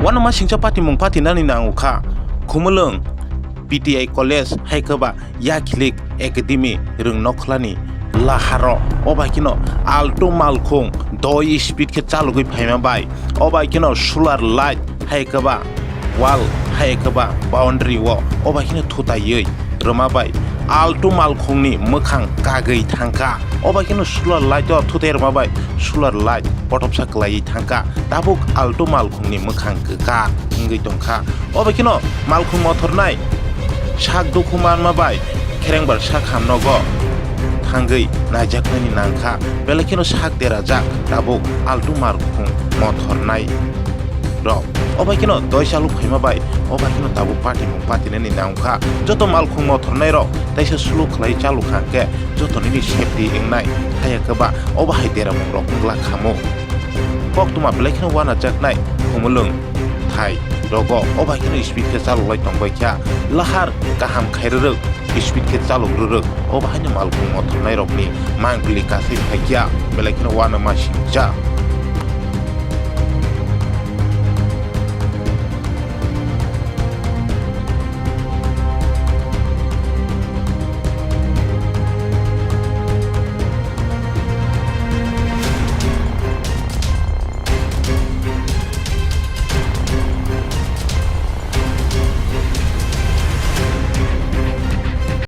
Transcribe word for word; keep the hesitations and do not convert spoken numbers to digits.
Uanama singcha patimung patinani nango kha Khumulwng P T I College hai khe ba Yakhilik Academy Rwngnokhlani laharo, o bai kheno Alto malkhung doi speed khe chalogwi phaima bai, o bai kheno solar light hai khe ba wall hai khe ba boundary o, o bai kheno thutaiwi rwma bai Alto malkhungni mwkhang kagwi thangkha. O bai kheno solar light o thutai rwma bai solar light potopsa kwlaiwi thangkha. Tabuk Alto malkhungni mwkhang kwkak wngwi tongkha. O bai kheno malkhung mothornai sak dukhu manma bai kherengbar sak hamnogo thangwi naijaknani nangkha. Belai kheno sak derajak tabuk Alto malkhung mothornai rok. O bai kheno doi chaluk phaima bai o bai kheno tabuk patimung patinani nangkha. Joto malkhung mothornai rok taisa suluk khlai chaluk kha khe joto nini safety wngnai, haya khe ba o bahai deramung rok wngla khamu. Koktwma belai kheno uanajaknai Khumulwng thai rogo o bai kheno speed khe chalok lai tong bai kha. Lahar kaham khai rwrwk, speed khe chalok rwrwk, o bahaino malkhung mothornai rokni mangpili kasai phai kha, belai kheno uanama singcha.